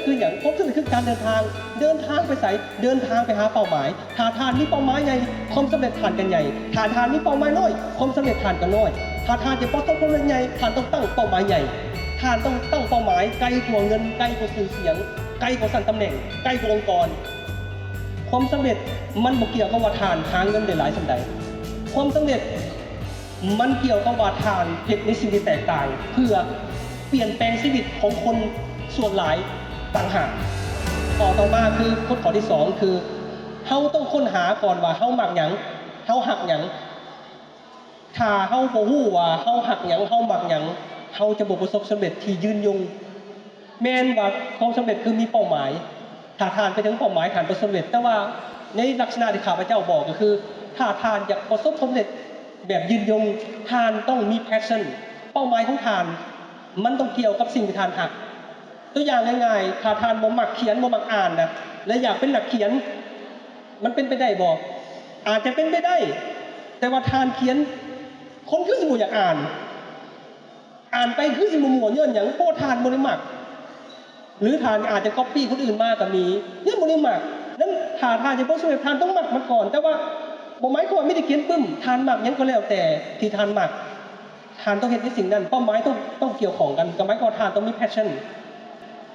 ຄືຫຍັງ? ຄວາມສຳເລັດຄືການເດີນທາງ. ເດີນທາງໄປໃສ? ເດີນທາງໄປຫາເປົ້າໝາຍ. ຖ້າທ່ານມີເປົ້າໝາຍໃຫຍ່, ຄວາມສຳເລັດທ່ານກໍໃຫຍ່. ຖ້າທ່ານມີເປົ້າໝາຍນ້ອຍ, ຄວາມສຳເລັດທ່ານກໍນ້ອຍ. ຖ້າທ່ານຈະປະສົບຄວາມສຳເລັດໃຫຍ່, ທ່ານຕ້ອງຕັ້ງເປົ້າໝາຍໃຫຍ່. ທ່ານຕ້ອງຕັ້ງເປົ້າໝາຍໄກກວ່າເງິນ, ໄກກວ່າຊື່ສຽງ, ໄກກວ່າຊັ້ນຕຳແໜ່ງ, ໄກກວ່າອົງກອນ. ຄວາມສຳເລັດມັນບໍ່ກ່ຽວກັບວ່າທ່ານຫາເງິນໄດ້ຫຼາຍສ່ຳໃດ. ຄວາມສຳເລັດ ມັນກ່ຽວກັບວ່າທ່ານເຮັດໃນສິ່ງທີ່ແຕກຕ່າງ ເພື່ອປ່ຽນແປງຊີວິດຂອງຄົນສ່ວນຫຼາຍຕ່າງຫາກ. ຂໍ້ຕໍ່ມາຄື ກົດຂໍ້ທີສອງ ຄື ເຮົາຕ້ອງຄົ້ນຫາກ່ອນວ່າເຮົາມັກຫຍັງ, ເຮົາຮັກຫຍັງ. ຖ້າເຮົາບໍ່ຮູ້ວ່າເຮົາຮັກຫຍັງ, ເຮົາມັກຫຍັງ, ເຮົາຈະບໍ່ປະສົບສຳເລັດທີ່ຍືນຍົງ. ແມ່ນວ່າຄວາມສຳເລັດຄືມີເປົ້າໝາຍ. ຖ້າທ່ານໄປເຖິງເປົ້າໝາຍ, ທ່ານປະສົບສຳເລັດ. ແຕ່ວ່າໃນລັກສະນະທີ່ຂ້າພະເຈົ້າບອກກໍຄື ຖ້າທ່ານຢາກປະສົບສຳເລັດແບບຍືນຍົງ, ທ່ານຕ້ອງມີ passion. ເປົ້າໝາຍຂອງທ່ານມັນຕ້ອງກ່ຽວກັບສິ່ງທີ່ທ່ານຮັກ. ຕົວຢ່າງງ່າຍໆ, ຖ້າທ່ານບໍ່ມັກຂຽນ, ບໍ່ມັກອ່ານນະ ແລະ ຢາກເປັນນັກຂຽນ, ມັນເປັນໄປໄດ້ບໍ່? ອາດຈະເປັນໄປໄດ້, ແຕ່ວ່າທ່ານຂຽນ, ຄົນຄືຊິບໍ່ຢາກອ່ານ. ອ່ານໄປຄືຊິບໍ່ມ່ວນ. ຍ້ອນຫຍັງ? ເພາະວ່າທ່ານບໍ່ໄດ້ມັກ ຫຼືທ່ານອາດຈະກັອບປີ້ຄົນອື່ນມາກໍມີ, ຍ້ອນບໍ່ໄດ້ມັກ. ນັ້ນ ຖ້າທ່ານຈະປະສົບສຳເລັດ, ທ່ານຕ້ອງມັກມັນກ່ອນ. ແຕ່ວ່າບໍ່ໝາຍຄວາມວ່າມີແຕ່ຂຽນປຶ້ມ. ທ່ານມັກຫຍັງກໍແລ້ວແຕ່ທີ່ທ່ານມັກ, ທ່ານຕ້ອງເຮັດໃນສິ່ງນັ້ນ. ເປົ້າໝາຍຕ້ອງ, ຕ້ອງກ່ຽວຂ້ອງກັນ, ກໍໝາຍຄວາມວ່າທ່ານຕ້ອງມີ passion.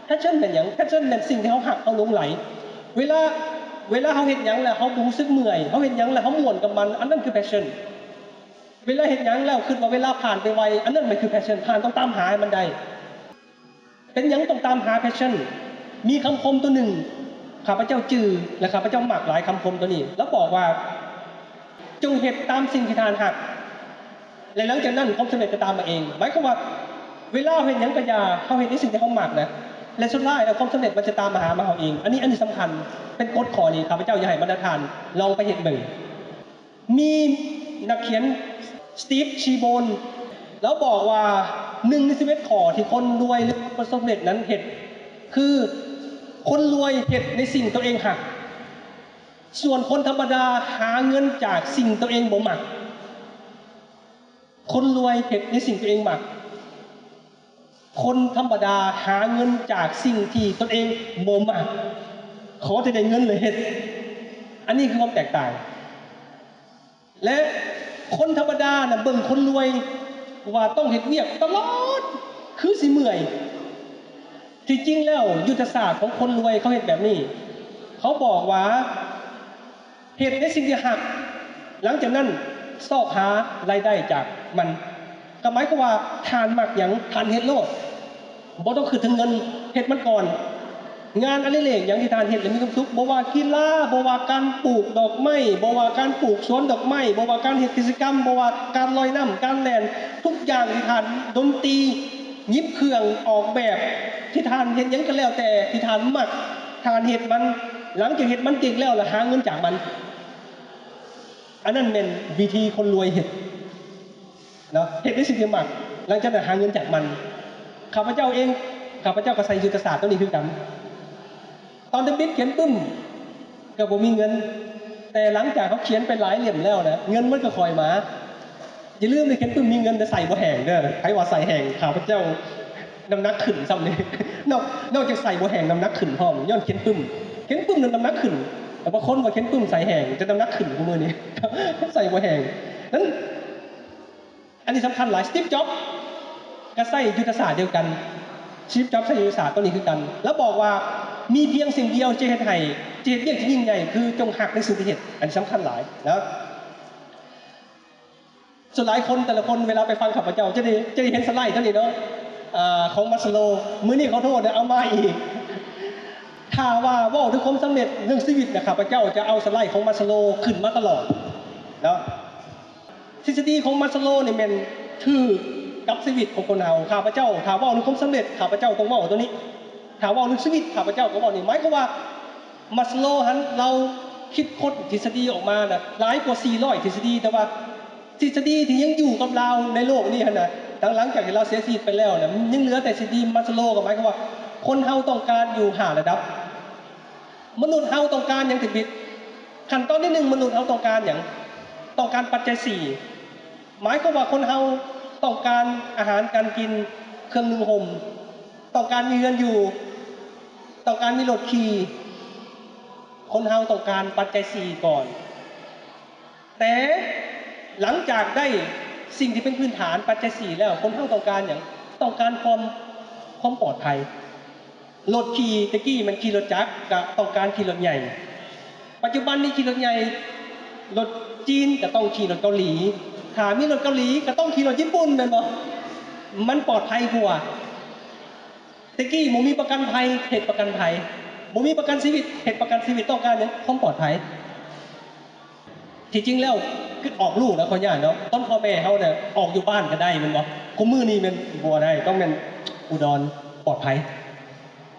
Passion ແມ່ນຫຍັງ? Passion ແມ່ນສິ່ງທີ່ເຮົາຮັກ, ເຮົາຫຼົງໄຫຼ. ເວລາ, ເວລາເຮົາເຮັດຫຍັງແລ້ວເຮົາບໍ່ຮູ້ສຶກເມື່ອຍ, ເຮົາເຮັດຫຍັງແລ້ວເຮົາມ່ວນກັບມັນ, ອັນນັ້ນຄື passion. ເວລາເຮັດຫຍັງແລ້ວຄິດວ່າເວລາຜ່ານໄປໄວ, ອັນນັ້ນແມ່ນຄື passion. ທ່ານຕ້ອງຕາມຫາໃຫ້ມັນໄດ້. ເປັນຫຍັງຕ້ອງຕາມຫາ passion? ມີຄຳຄົມຕົວໜຶ່ງ ຂ້າພະເຈົ້າຈື່ ແລະ ຂ້າພະເຈົ້າມັກຫຼາຍຄຳຄົມຕົວນີ້. ລາວບອກວ່າ, ຈົ່ງເຮັດຕາມສິ່ງທີ່ທ່ານຮັກ ແລະ ຫຼັງຈາກນັ້ນຄວາມສຳເລັດຈະຕາມມາເອງ. ໝາຍຄວາມວ່າ ເວລາເຮົາເຮັດຫຍັງກໍຢ່າ, ເຮົາເຮັດໃນສິ່ງທີ່ເຮົາມັກນະ, ແລະ ສຸດທ້າຍແລ້ວຄວາມສຳເລັດມັນຈະຕາມມາຫາ, ມາເຮົາເອງ. ອັນນີ້, ອັນນີ້ສຳຄັນ, ເປັນກົດຂໍ້ນີ້ ຂ້າພະເຈົ້າຢາກໃຫ້ບັນດາທ່ານລອງໄປເຮັດເບິ່ງ. ມີນັກຂຽນ Steve Chibbon ລາວບອກວ່າ ໜຶ່ງໃນສິບເອັດຂໍ້ທີ່ຄົນລວຍ ຫຼື ປະສົບສຳເລັດນັ້ນເຮັດ ຄືຄົນລວຍເຮັດໃນສິ່ງຕົວເອງຮັກ, ສ່ວນຄົນທຳມະດາຫາເງິນຈາກສິ່ງຕົວເອງບໍ່ມັກ. ຄົນລວຍເຮັດໃນສິ່ງຕົວເອງມັກ. ຄົນທຳມະດາຫາເງິນຈາກສິ່ງທີ່ຕົນເອງບໍ່ມັກ. ຂໍແຕ່ໄດ້ເງິນແລ້ວເຮັດ. ອັນນີ້ຄືຄວາມແຕກຕ່າງ. ແລະ ຄົນທຳມະດານະເບິ່ງຄົນລວຍວ່າຕ້ອງເຮັດວຽກຕະຫຼອດ ຄືຊິເມື່ອຍ. ທີ່ຈິງແລ້ວຍຸດທະສາດຂອງຄົນລວຍເຂົາເຮັດແບບນີ້. ເຂົາບອກວ່າ ເຮັດໃນສິ່ງທີ່ຮັກ, ຫຼັງຈາກນັ້ນຊອກຫາລາຍໄດ້ຈາກມັນ. ກໍໝາຍຄວາມວ່າທ່ານມັກຫຍັງ, ທ່ານເຮັດໂລດ, ບໍ່ຕ້ອງຄິດເຖິງເງິນ, ເຮັດມັນກ່ອນ. ງານອະດິເລກຫຍັງທີ່ທ່ານເຮັດແລ້ວມີຄວາມສຸກ, ບໍ່ວ່າກິລາ, ບໍ່ວ່າການປູກດອກໄມ້, ບໍ່ວ່າການປູກສວນດອກໄມ້, ບໍ່ວ່າການເຮັດກິດຈະກຳ, ບໍ່ວ່າການລອຍນ້ຳ, ການແລ່ນ, ທຸກຢ່າງທີ່ທ່ານ, ດົນຕີ, ຫຍິບເຄື່ອງ, ອອກແບບ, ທີ່ທ່ານເຮັດຫຍັງກໍແລ້ວແຕ່ທີ່ທ່ານມັກ, ທ່ານເຮັດມັນ. ຫຼັງຈາກເຮັດມັນເກັ່ງແລ້ວ, ແລ້ວຫາເງິນຈາກມັນ. ອັນນັ້ນແມ່ນວິທີຄົນລວຍເຮັດເນາະ, ເຮັດໃນສິ່ງທີ່ມັກ, ຫຼັງຈາກນັ້ນຫາເງິນຈາກມັນ. ຂ້າພະເຈົ້າເອງ, ຂ້າພະເຈົ້າກໍໃຊ້ຍຸດທະສາດຕົວນີ້ຄືກັນ. ຕອນທຳອິດຂຽນປຶ້ມກໍບໍ່ມີເງິນ, ແຕ່ຫຼັງຈາກເຮົາຂຽນໄປຫຼາຍເຫຼັ້ມແລ້ວນະ, ເງິນມັນກໍຄ່ອຍມາ. ຢ່າລືມເດີ, ຂຽນປຶ້ມມີເງິນແຕ່ໃສ່ບໍ່ແຫ້ງເດີ. ໃຜວ່າໃສ່ແຫ້ງ, ຂ້າພະເຈົ້າ ນ້ຳໜັກຂຶ້ນຊ້ຳນີ້. ນອກ, ນອກຈາກໃສ່ບໍ່ແຫ້ງ, ນ້ຳໜັກຂຶ້ນພ້ອມ, ຍ້ອນຂຽນປຶ້ມ. ຂຽນປຶ້ມນັ້ນນ້ຳໜັກຂຶ້ນ. ແຕ່ບາງຄົນວ່າຂຽນປຶ້ມໃສ່ແຫ້ງ, ແຕ່ນ້ຳໜັກຂຶ້ນຄູ່ມື້ນີ້. ໃສ່ບໍ່ແຫ້ງ. ນັ້ນ, ອັນນີ້ສຳຄັນຫຼາຍ. ສະຕີບ ຈັອບ ກໍໃຊ້ຍຸດທະສາດດຽວກັນ. ສະຕີບ ຈັອບ ໃຊ້ຍຸດທະສາດຕົວນີ້ຄືກັນ. ລາວບອກວ່າ, ມີພຽງສິ່ງດຽວຈະເຮັດໃຫ້, ຈະເຮັດວຽກທີ່ຍິ່ງໃຫຍ່, ຄືຈົ່ງຮັກໃນສິ່ງທີ່ເຮັດ. ອັນນີ້ສຳຄັນຫຼາຍນະ. ສ່ວນຫຼາຍຄົນ, ແຕ່ລະຄົນເວລາໄປຟັງຂ້າພະເຈົ້າ ຈະໄດ້, ຈະໄດ້ເຫັນສະໄລຕົວນີ້ເນາະ, ອາ, ຂອງ Maslow. ມື້ນີ້ຂໍໂທດເດີ, ເອົາມາອີກ. ຖ້າວ່າເວົ້າເຖິງຄວາມສຳເລັດເລື່ອງຊີວິດນະ, ຂ້າພະເຈົ້າຈະເອົາສະໄລຂອງ Maslow ຂຶ້ນມາຕະຫຼອດເນາະ. ທິດສະດີຂອງ Maslow ນີ້ແມ່ນຖືກກັບຊີວິດຂອງຄົນເຮົາ. ຂ້າພະເຈົ້າ, ຖ້າເວົ້າເລື່ອງຄວາມສຳເລັດ, ຂ້າພະເຈົ້າຕ້ອງເວົ້າຕົວນີ້. ຖ້າເວົ້າເລື່ອງຊີວິດ, ຂ້າພະເຈົ້າກໍເວົ້ານີ້. ໝາຍຄວາມວ່າ Maslow ຫັ້ນ ລາວຄິດຄົ້ນທິດສະດີອອກມານະ ຫຼາຍກວ່າສີ່ຮ້ອຍທິດສະດີ, ແຕ່ວ່າ ທິດສະດີທີ່ຍັງຢູ່ກັບລາວໃນໂລກນີ້ຫັ້ນນະ, ຫຼັງ, ຫຼັງຈາກທີ່ລາວເສຍຊີວິດໄປແລ້ວນະ, ຍັງເຫຼືອແຕ່ທິດສະດີ Maslow ກໍໝາຍຄວາມວ່າ ຄົນເຮົາຕ້ອງການຢູ່ຫ້າລະດັບ. ມະນຸດເຮົາຕ້ອງການຫຍັງທີ່ບິດ? ຂັ້ນຕອນທີໜຶ່ງ ມະນຸດເຮົາຕ້ອງການຫຍັງ? ຕ້ອງການປັດໄຈສີ່. ໝາຍຄວາມວ່າຄົນເຮົາຕ້ອງການອາຫານການກິນ, ເຄື່ອງນຸ່ງຫົ່ມ, ຕ້ອງການມີເຮືອນຢູ່. ຕ້ອງການມີລົດຂີ່, ຄົນເຮົາຕ້ອງການປັດໄຈສີ່ກ່ອນ. ແຕ່ຫຼັງຈາກໄດ້ສິ່ງທີ່ເປັນພື້ນຖານປັດໄຈສີ່ແລ້ວ, ຄົນເຮົາຕ້ອງການຫຍັງ? ຕ້ອງການຄວາມ, ຄວາມປອດໄພ. ລົດຂີ່, ແຕ່ກີ້ມັນຂີ່ລົດຈັກ, ກະຕ້ອງການຂີ່ລົດໃຫຍ່. ປັດຈຸບັນນີ້ຂີ່ລົດໃຫຍ່, ລົດຈີນກະຕ້ອງຂີ່ລົດເກົາຫຼີ. ຖ້າມີລົດເກົາຫຼີກະຕ້ອງຂີ່ລົດຍີ່ປຸ່ນ, ແມ່ນບໍ່? ມັນປອດໄພກວ່າ. ແຕ່ກີ້ບໍ່ມີປະກັນໄພ, ເຮັດປະກັນໄພ. ບໍ່ມີປະກັນຊີວິດ, ເຮັດປະກັນຊີວິດ. ຕ້ອງການຫຍັງ? ຄວາມປອດໄພ. ທີ່ຈິງແລ້ວ ຄືອອກລູກນະ ຂໍອະນຸຍາດເນາະ, ຕອນພໍ່ແມ່ເຮົານະ ອອກຢູ່ບ້ານກະໄດ້ ແມ່ນບໍ່? ຄຸມື້ນີ້ແມ່ນບໍ່ໄດ້, ຕ້ອງແມ່ນອຸດອນ ປອດໄພ.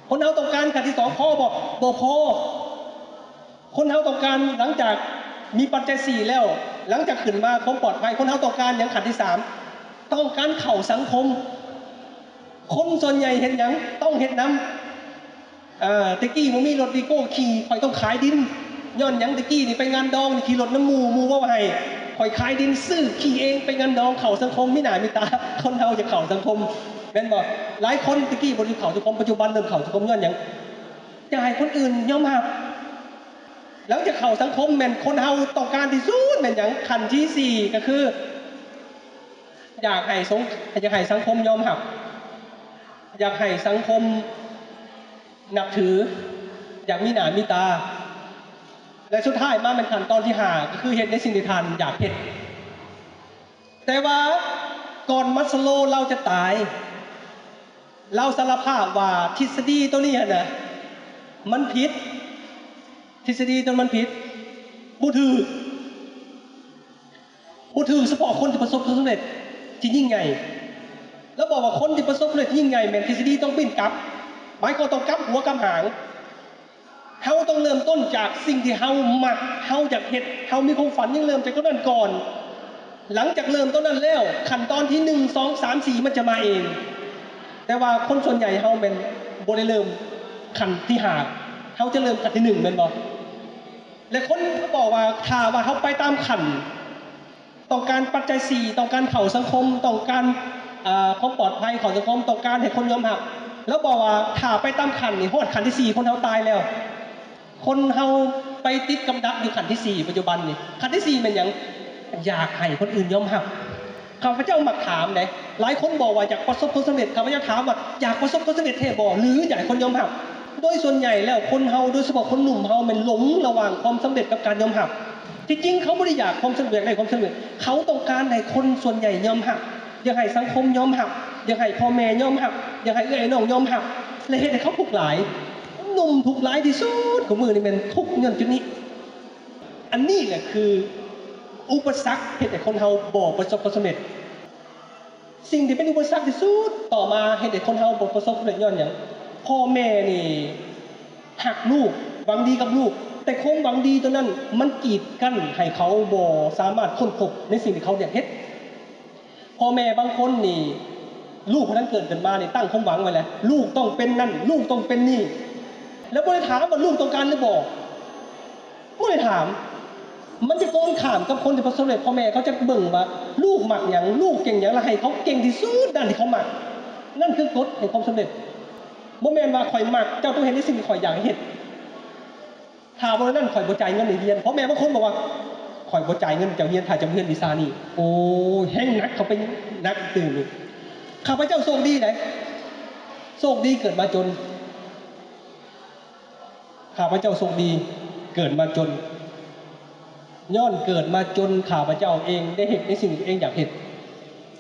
ຄົນເຮົາຕ້ອງການຂັ້ນທີສອງພໍບໍ່? ບໍ່ພໍ. ຄົນເຮົາຕ້ອງການ ຫຼັງຈາກມີປັດໄຈສີ່ແລ້ວ, ຫຼັງຈາກຂຶ້ນມາຄວາມປອດໄພ, ຄົນເຮົາຕ້ອງການຫຍັງ? ຂັ້ນທີສາມ ຕ້ອງການເຂົ້າສັງຄົມ. ຄົນສ່ວນໃຫຍ່ເຮັດຫຍັງ? ຕ້ອງເຮັດນຳ. ເອີ ແຕ່ກີ້ບໍ່ມີລົດວີໂກ້ຂີ່, ຂ້ອຍຕ້ອງຂາຍດິນ. ຍ້ອນຫຍັງ? ແຕ່ກີ້ນີ້ໄປງານດອງນີ້ຂີ່ລົດນຳໝູ່, ໝູ່ເວົ້າໃຫ້, ຂ້ອຍຂາຍດິນ ຊື້ຂີ່ເອງໄປງານດອງ, ເຂົ້າສັງຄົມ, ມີໜ້າມີຕາ. ຄົນເຮົາຢາກເຂົ້າສັງຄົມ ແມ່ນບໍ່? ຫຼາຍຄົນແຕ່ກີ້ບໍ່ໄດ້ເຂົ້າສັງຄົມ, ປັດຈຸບັນເລີ່ມເຂົ້າສັງຄົມ. ຍ້ອນຫຍັງ? ຢາກໃຫ້ຄົນອື່ນຍອມຮັບ. ຫຼັງຈາກເຂົ້າສັງຄົມ ແມ່ນຄົນເຮົາຕ້ອງການທີ່ສຸດແມ່ນຫຍັງ? ຂັ້ນທີສີ່ກະຄື ຢາກໃຫ້ສັງ, ຢາກໃຫ້ສັງຄົມຍອມຮັບ, ຢາກໃຫ້ສັງຄົມນັບຖື, ຢາກມີໜ້າມີຕາ. ແລະ ສຸດທ້າຍມາແມ່ນຂັ້ນຕອນທີຫ້າ ກະຄືເຮັດໃນສິ່ງທີ່ທ່ານຢາກເຮັດ. ແຕ່ວ່າກ່ອນມາສໂລລາວຈະຕາຍ, ລາວສາລະພາບວ່າທິດສະດີໂຕນີ້ຫັ້ນນະ ມັນຜິດ. ທິດສະດີໂຕນັ້ນມັນຜິດ, ບໍ່ຖືກ. ບໍ່ຖືກສະເພາະຄົນທີ່ປະສົບຜົນສຳເລັດທີ່ຍິ່ງໃຫຍ່. ລາວບອກວ່າຄົນທີ່ປະສົບຜົນສຳເລັດທີ່ຍິ່ງໃຫຍ່ແມ່ນທິດສະດີຕ້ອງປີ້ນກັບ, ໝາຍຄວາມຕ້ອງກັບຫົວກັບຫາງ. ເຮົາຕ້ອງເລີ່ມຕົ້ນຈາກສິ່ງທີ່ເຮົາມັກ, ເຮົາຢາກເຮັດ, ເຮົາມີຄວາມຝັນ, ຍັງເລີ່ມຈາກໂຕນັ້ນກ່ອນ. ຫຼັງຈາກເລີ່ມໂຕນັ້ນແລ້ວ, ຂັ້ນຕອນທີໜຶ່ງ ສອງ ສາມ ສີ່ ມັນຈະມາເອງ. ແຕ່ວ່າຄົນສ່ວນໃຫຍ່ເຮົາແມ່ນບໍ່ໄດ້ເລີ່ມຂັ້ນທີຫ້າ, ເຮົາຈະເລີ່ມຂັ້ນທີໜຶ່ງ ແມ່ນບໍ່? ແລະ ຄົນບອກວ່າ ຖ້າວ່າເຮົາໄປຕາມຂັ້ນ, ຕ້ອງການປັດໄຈສີ່, ຕ້ອງການເຂົ້າສັງຄົມ, ຕ້ອງການ ເອີ ຄວາມປອດໄພເຂົ້າສັງຄົມ, ຕ້ອງການໃຫ້ຄົນຍອມຮັບ, ລາວບອກວ່າ ຖ້າໄປຕາມຂັ້ນນີ້ ຮອດຂັ້ນທີສີ່ ຄົນເຮົາຕາຍແລ້ວ. ຄົນເຮົາໄປຕິດກັບດັກຢູ່ຂັ້ນທີສີ່ ປັດຈຸບັນນີ້. ຂັ້ນທີສີ່ແມ່ນຫຍັງ? ຢາກໃຫ້ຄົນອື່ນຍອມຮັບ. ຂ້າພະເຈົ້າມັກຖາມເດ້, ຫຼາຍຄົນບອກວ່າຢາກປະສົບຜົນສຳເລັດ, ຂ້າພະເຈົ້າຖາມວ່າ ຢາກປະສົບຜົນສຳເລັດແທ້ບໍ່ ຫຼື ຢາກໃຫ້ຄົນຍອມຮັບ? ໂດຍສ່ວນໃຫຍ່ແລ້ວ ຄົນເຮົາ ໂດຍສະເພາະຄົນໜຸ່ມເຮົາ ແມ່ນຫຼົງລະຫວ່າງຄວາມສຳເລັດກັບການຍອມຮັບ. ທີ່ຈິງເຂົາບໍ່ໄດ້ຢາກຄວາມສຳເລັດ, ຢາກໄດ້ຄວາມສຳເລັດ, ເຂົາຕ້ອງການໃຫ້ຄົນສ່ວນໃຫຍ່ຍອມຮັບ, ຢາກໃຫ້ສັງຄົມຍອມຮັບ, ຢາກໃຫ້ພໍ່ແມ່ຍອມຮັບ, ຢາກໃຫ້ເອື້ອຍນ້ອງຍອມຮັບ ແລະ ເຮັດໃຫ້ເຂົາທຸກຫຼາຍ, ໜຸ່ມທຸກຫຼາຍທີ່ສຸດ. ຄູ່ມື້ນີ້ແມ່ນທຸກຍ້ອນຈຸດນີ້. ອັນນີ້ແຫຼະຄືອຸປະສັກເຮັດໃຫ້ຄົນເຮົາບໍ່ປະສົບຜົນສຳເລັດ. ສິ່ງທີ່ເປັນອຸປະສັກທີ່ສຸດຕໍ່ມາເຮັດໃຫ້ຄົນເຮົາບໍ່ປະສົບຜົນສຳເລັດຍ້ອນຫຍັງ? ພໍ່ແມ່ນີ້ຮັກລູກ, ຫວັງດີກັບລູກ, ແຕ່ຄວາມຫວັງດີໂຕນັ້ນມັນກີດກັ້ນໃຫ້ເຂົາບໍ່ສາມາດຄົ້ນພົບໃນສິ່ງທີ່ເຂົາຢາກເຮັດ. ພໍ່ແມ່ບາງຄົນນີ້ ລູກຄົນນັ້ນເກີດຂຶ້ນມານີ້ຕັ້ງຄວາມຫວັງໄວ້ແລ້ວ, ລູກຕ້ອງເປັນນັ້ນ, ລູກຕ້ອງເປັນນີ້, ແລ້ວບໍ່ໄດ້ຖາມວ່າລູກຕ້ອງການຫຼືບໍ່. ບໍ່ໄດ້ຖາມ. ມັນຈະກົງກັນຂ້າມກັບຄົນທີ່ປະສົບສຳເລັດ. ພໍ່ແມ່ເຂົາຈະເບິ່ງວ່າລູກມັກຫຍັງ, ລູກເກັ່ງຫຍັງ, ແລ້ວໃຫ້ເຂົາເກັ່ງທີ່ສຸດດ້ານທີ່ເຂົາມັກ. ນັ້ນຄືກົດແຫ່ງຄວາມສຳເລັດ. ບໍ່ແມ່ນວ່າຂ້ອຍມັກ, ເຈົ້າຕ້ອງເຮັດໃນສິ່ງທີ່ຂ້ອຍຢາກໃຫ້ເຮັດ. ຖ້າບໍ່ນັ້ນ ຂ້ອຍບໍ່ຈ່າຍເງິນໃຫ້ຮຽນ. ພໍ່ແມ່ບາງຄົນບອກວ່າ ຂ້ອຍບໍ່ຈ່າຍເງິນເຈົ້າຮຽນ ຖ້າເຈົ້າບໍ່ຮຽນວິຊານີ້. ໂອ້ຍ ແຮ່ງໜັກເຂົ້າໄປ, ໜັກຕື່ມອີກ. ຂ້າພະເຈົ້າໂຊກດີໃດ໋, ໂຊກດີເກີດມາຈົນ. ຂ້າພະເຈົ້າໂຊກດີເກີດມາຈົນ. ຍ້ອນເກີດມາຈົນ, ຂ້າພະເຈົ້າເອງໄດ້ເຮັດໃນສິ່ງທີ່ຕົວເອງຢາກເຮັດ,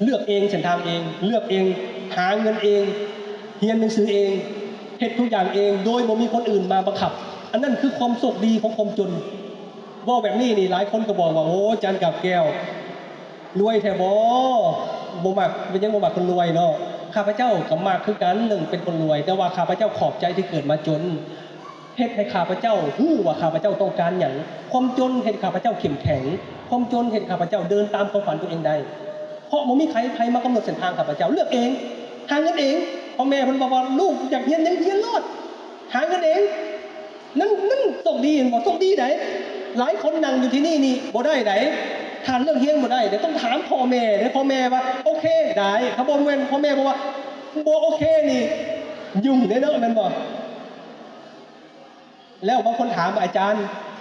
ເລືອກເອງເສັ້ນທາງເອງ, ເລືອກເອງ, ຫາເງິນເອງ, ຮຽນໜັງສືເອງ, ເຮັດທຸກຢ່າງເອງ ໂດຍບໍ່ມີຄົນອື່ນມາບັງຄັບ. ອັນນັ້ນຄືຄວາມໂຊກດີຂອງຄວາມຈົນ. ເວົ້າແບບນີ້ນີ້ ຫຼາຍຄົນກໍບອກວ່າ ໂອ້ ອາຈານກາບແກ້ວ ລວຍແທ້ບໍ? ບໍ່ມັກ, ເປັນຫຍັງບໍ່ມັກຄົນລວຍເນາະ? ຂ້າພະເຈົ້າກໍມັກຄືກັນເລື່ອງເປັນຄົນລວຍ, ແຕ່ວ່າຂ້າພະເຈົ້າຂອບໃຈທີ່ເກີດມາຈົນ, ເຮັດໃຫ້ຂ້າພະເຈົ້າຮູ້ວ່າຂ້າພະເຈົ້າຕ້ອງການຫຍັງ. ຄວາມຈົນເຮັດໃຫ້ຂ້າພະເຈົ້າເຂັ້ມແຂງ, ຄວາມຈົນເຮັດໃຫ້ຂ້າພະເຈົ້າເດີນຕາມຄວາມຝັນຕົວເອງໄດ້, ເພາະບໍ່ມີໃຜ, ໃຜມາກຳນົດເສັ້ນທາງ. ຂ້າພະເຈົ້າເລືອກເອງ, ຫາເງິນເອງ. ພໍ່ແມ່ເພິ່ນບອກວ່າ ລູກຢາກຮຽນຫຍັງ ຮຽນໂລດ, ຫາເງິນເອງ. ນັ້ນ, ນັ້ນໂຊກດີແມ່ນບໍ່? ໂຊກດີໃດ໋. ຫຼາຍຄົນນັ່ງຢູ່ທີ່ນີ້ນີ້ບໍ່ໄດ້ໃດ໋, ຖ້າເລືອກຮຽນບໍ່ໄດ້ເດ໋ ຕ້ອງຖາມພໍ່ແມ່ເດ໋, ພໍ່ແມ່ວ່າໂອເຄໄດ້, ຖ້າບໍ່ແມ່ນພໍ່ແມ່ບອກວ່າບໍ່ໂອເຄນີ້ ຫຍຸ້ງເດ້ເນາະ, ແມ່ນບໍ່? ແລ້ວບາງຄົນຖາມວ່າ ອາຈານ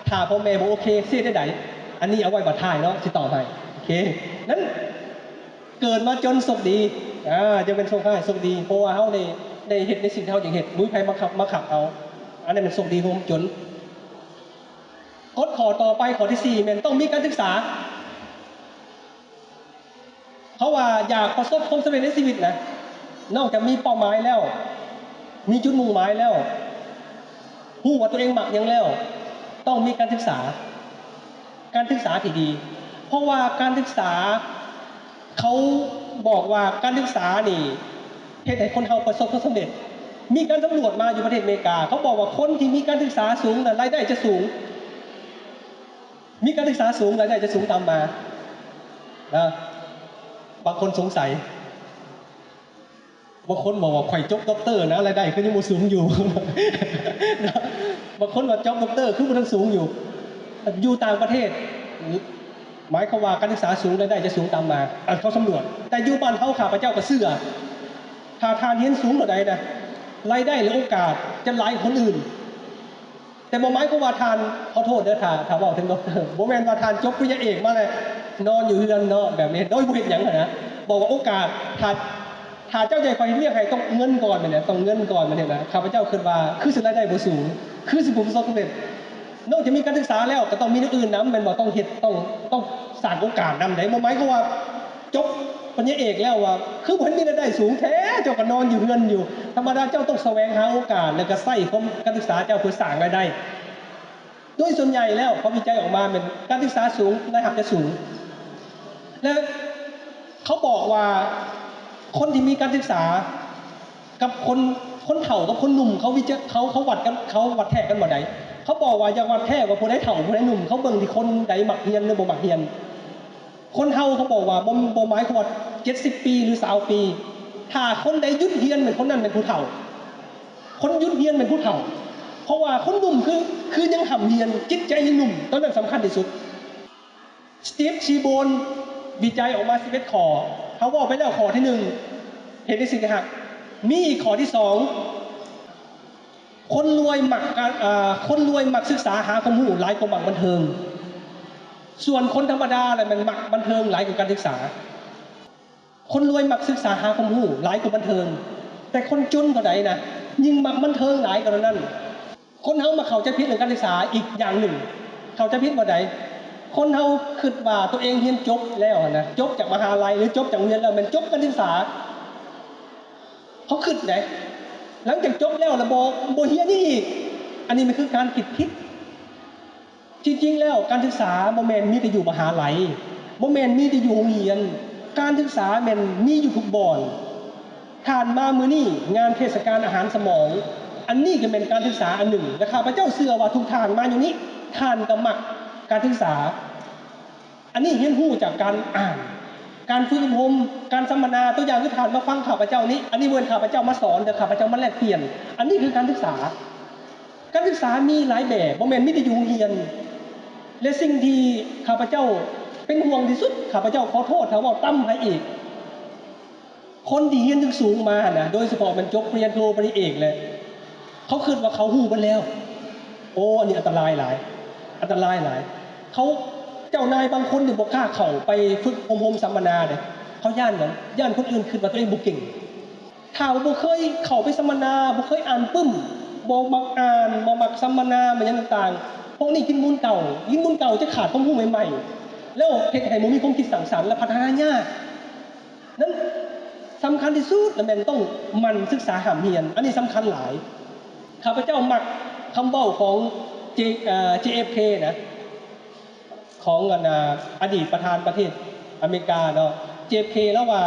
ຖ້າພໍ່ແມ່ບໍ່ໂອເຄ ຊິເຮັດແນວໃດ? ອັນນີ້ເອົາໄວ້ບັດທ້າຍເນາະ ຊິຕອບໃຫ້. ໂອເຄ ນັ້ນ ເກີດມາຈົນໂຊກດີ ອາ ຈະເປັນໂຊກຮ້າຍໂຊກດີ ເພາະວ່າເຮົາໄດ້ ໄດ້ເຮັດໃນສິ່ງທີ່ເຮົາຢາກເຮັດ ບໍ່ມີໃຜມາຂັບ ມາຂັບເອົາ. ອັນນັ້ນແມ່ນໂຊກດີຂອງຄົນຈົນ. ກົດຂໍ້ຕໍ່ໄປ ຂໍ້ທີສີ່ ແມ່ນຕ້ອງມີການສຶກສາ. ເພາະວ່າຢາກປະສົບຄວາມສຳເລັດໃນຊີວິດນະ ນອກຈາກມີເປົ້າໝາຍແລ້ວ ມີຈຸດມຸ່ງໝາຍແລ້ວ ຮູ້ວ່າຕົວເອງມັກຫຍັງແລ້ວ ຕ້ອງມີການສຶກສາ ການສຶກສາທີ່ດີ. ເພາະວ່າການສຶກສາ ເຂົາບອກວ່າການສຶກສານີ້ເຮັດໃຫ້ຄົນເຮົາປະສົບຄວາມສຳເລັດ. ມີການສຳຫຼວດມາຢູ່ປະເທດອາເມລິກາ ເຂົາບອກວ່າຄົນທີ່ມີການສຶກສາສູງນັ້ນ ລາຍໄດ້ຈະສູງ. ມີການສຶກສາສູງ ລາຍໄດ້ຈະສູງຕາມມານະ. ບາງຄົນສົງໄສ ບາງຄົນບອກວ່າ ຂ້ອຍຈົບດັອກເຕີນະ ລາຍໄດ້ຄືຍັງບໍ່ສູງຢູ່. ບາງຄົນວ່າ ຈົບດັອກເຕີຄືບໍ່ທັນສູງຢູ່. ຢູ່ຕ່າງປະເທດ ໝາຍຄວາມວ່າການສຶກສາສູງ ລາຍໄດ້ຈະສູງຕາມມາ ອັນເຂົາສຳຫຼວດ. ແຕ່ຢູ່ບ້ານເຮົາ ຂ້າພະເຈົ້າກໍເຊື່ອ ຖ້າທ່ານຮຽນສູງເທົ່າໃດນະ ລາຍໄດ້ ຫຼື ໂອກາດຈະຫຼາຍກວ່າຄົນອື່ນ. ແຕ່ບໍ່ໝາຍຄວາມວ່າທ່ານ ຂໍໂທດເດີ ຖ້າ ຖ້າເວົ້າເຖິງດັອກເຕີ ບໍ່ແມ່ນວ່າທ່ານຈົບປະລິນຍາເອກມາແລ້ວນອນຢູ່ເຮືອນເນາະ ແບບນີ້ ໂດຍບໍ່ເຮັດຫຍັງຫັ້ນນະ. ບອກວ່າໂອກາດ ຖ້າ ຖ້າເຈົ້າຈະໃຫ້ຂ້ອຍເຮັດວຽກໃຫ້ ຕ້ອງເງິນກ່ອນແມ່ນຫຍັງ ຕ້ອງເງິນກ່ອນແມ່ນຫຍັງນະ. ຂ້າພະເຈົ້າຄິດວ່າ ຄືຊິລາຍໄດ້ບໍ່ສູງ ຄືຊິບໍ່ປະສົບຄວາມສຳເລັດ. ນອກຈາກມີການສຶກສາແລ້ວ ກໍຕ້ອງມີແນວອື່ນນຳແມ່ນບໍ່? ຕ້ອງເຮັດ ຕ້ອງ ຕ້ອງສ້າງໂອກາດນຳໃດ໋. ບໍ່ໝາຍຄວາມວ່າຈົບປະລິນຍາເອກແລ້ວວ່າ ຄືບໍ່ເຫັນມີລາຍໄດ້ສູງແທ້ ເຈົ້າກໍນອນຢູ່ເຮືອນຢູ່. ທຳມະດາເຈົ້າຕ້ອງສະແຫວງຫາໂອກາດ ແລ້ວກໍໃຊ້ຄວາມ ການສຶກສາເຈົ້າເພື່ອສ້າງລາຍໄດ້. ໂດຍສ່ວນໃຫຍ່ແລ້ວ ເຂົາວິໄຈອອກມາແມ່ນການສຶກສາສູງ ລາຍຮັບຈະສູງ ແລະ ເຂົາບອກວ່າຄົນທີ່ມີການສຶກສາກັບຄົນ ຄົນເຖົ້າກັບຄົນໜຸ່ມ ເຂົາວິຈະ ເຂົາ ເຂົາວັດກັນ ເຂົາວັດແທກກັນບໍ່ໄດ້. ເຂົາບອກວ່າຢາກວັດແທກວ່າຜູ້ໃດເຖົ້າຜູ້ໃດໜຸ່ມ ເຂົາເບິ່ງທີ່ຄົນໃດມັກຮຽນ ຫຼື ບໍ່ມັກຮຽນ. ຄົນເຮົາ ເຂົາບອກວ່າ ບໍ່ ບໍ່ໝາຍຄວາມວ່າເຈັດສິບປີ ຫຼື ຊາວປີ ຖ້າຄົນໃດຢຸດຮຽນແມ່ນຄົນນັ້ນແມ່ນຜູ້ເຖົ້າ. ຄົນຢຸດຮຽນແມ່ນຜູ້ເຖົ້າ ເພາະວ່າຄົນໜຸ່ມຄື ຄືຍັງຮ່ຳຮຽນ ຈິດໃຈຍັງໜຸ່ມ ໂຕນັ້ນສຳຄັນທີ່ສຸດ. Steve Seaborn ວິໄຈອອກມາສິບເອັດຂໍ້ ເຮົາເວົ້າໄປແລ້ວຂໍ້ທີໜຶ່ງ ເຮັດໃນສິ່ງທີ່ຮັກ. ມີອີກຂໍ້ທີສອງ ຄົນລວຍມັກການ ເອີ ຄົນລວຍມັກສຶກສາຫາຄວາມຮູ້ຫຼາຍກວ່າມັກບັນເທີງ. ສ່ວນຄົນທຳມະດາລະແມ່ນມັກບັນເທີງຫຼາຍກວ່າການສຶກສາ. ຄົນລວຍມັກສຶກສາຫາຄວາມຮູ້ຫຼາຍກວ່າບັນເທີງ, ແຕ່ຄົນຈົນເທົ່າໃດນະ ຍິ່ງມັກບັນເທີງຫຼາຍກວ່ານັ້ນ. ຄົນເຮົາມັກເຂົ້າໃຈຜິດເລື່ອງການສຶກສາອີກຢ່າງໜຶ່ງ. ເຂົ້າໃຈຜິດແບບໃດ? ຄົນເຮົາຄິດວ່າຕົວເອງຮຽນຈົບແລ້ວຫັ້ນນະ, ຈົບຈາກມະຫາໄລ ຫຼື ຈົບຈາກໂຮງຮຽນແລ້ວ ແມ່ນຈົບການສຶກສາ. ເຂົາຄິດໃດ໋ ຫຼັງຈາກຈົບແລ້ວລະບໍ່ ບໍ່ຮຽນອີກ. ອັນນີ້ມັນຄືການຄິດຜິດ. ທີ່ຈິງແລ້ວການສຶກສາບໍ່ແມ່ນມີແຕ່ຢູ່ມະຫາໄລ, ບໍ່ແມ່ນມີແຕ່ຢູ່ໂຮງຮຽນ. ການສຶກສາແມ່ນມີຢູ່ທຸກບ່ອນ. ທ່ານມາມື້ນີ້ ງານເທດສະການອາຫານສະໝອງ, ອັນນີ້ກໍແມ່ນການສຶກສາອັນໜຶ່ງ. ແລະ ຂ້າພະເຈົ້າເຊື່ອວ່າທຸກທ່ານມາຢູ່ນີ້ ທ່ານກໍມັກການສຶກສາ. ອັນນີ້ຮຽນຮູ້ຈາກການອ່ານ, ການຝຶກອົບຮົມ, ການສຳມະນາ. ຕົວຢ່າງຄືທ່ານມາຟັງຂ້າພະເຈົ້ານີ້, ອັນນີ້ບໍ່ແມ່ນຂ້າພະເຈົ້າມາສອນເດີ, ຂ້າພະເຈົ້າມາແລກປ່ຽນ. ອັນນີ້ຄືການສຶກສາ. ການສຶກສາມີຫຼາຍແບບ, ບໍ່ແມ່ນມີແຕ່ຢູ່ໂຮງຮຽນ. ແລະ ສິ່ງທີ່ຂ້າພະເຈົ້າເປັນຫ່ວງທີ່ສຸດ, ຂ້າພະເຈົ້າຂໍໂທດຖ້າເວົ້າຕ່ຳໃຜອີກ, ຄົນທີ່ຮຽນສູງໆມາຫັ້ນນະ, ໂດຍສະເພາະແມ່ນຈົບປະລິນຍາໂທ ປະລິນຍາເອກແຫຼະ, ເຂົາຄິດວ່າເຂົາຮູ້ເບິດແລ້ວ. ໂອ້ ອັນນີ້ອັນຕະລາຍຫຼາຍ, ອັນຕະລາຍຫຼາຍ. ເຂົາ ເຈົ້ານາຍບາງຄົນນີ້ບໍ່ກ້າເຂົ້າໄປຝຶກອົບຮົມສຳມະນາເດ້. ເຂົາຢ້ານຫຍັງ? ຢ້ານຄົນອື່ນຄິດວ່າຕົວເອງບໍ່ເກັ່ງ. ຖ້າວ່າບໍ່ເຄີຍເຂົ້າໄປສຳມະນາ, ບໍ່ເຄີຍອ່ານປຶ້ມ, ບໍ່ມັກອ່ານ, ບໍ່ມັກສຳມະນາ, ແມ່ນຫຍັງຕ່າງໆ, ພວກນີ້ກິນມູນເກົ່າ, ກິນມູນເກົ່າຈະຂາດຄວາມຮູ້ໃໝ່ໆ, ແລ້ວເຮັດໃຫ້ບໍ່ມີຄວາມຄິດສ້າງສັນ ແລະ ພັດທະນາຍາກ. ນັ້ນສຳຄັນທີ່ສຸດລະແມ່ນຕ້ອງໝັ່ນສຶກສາຮ່ຳຮຽນ, ອັນນີ້ສຳຄັນຫຼາຍ. ຂ້າພະເຈົ້າມັກຄຳເວົ້າຂອງ ເຈ ເອີ ເຈເອັຟເຄ ນະ, ຂອງອັນ ອາ ອະດີດປະທານປະເທດອາເມລິກາເນາະ, ເຈເອັຟເຄ ລາວວ່າ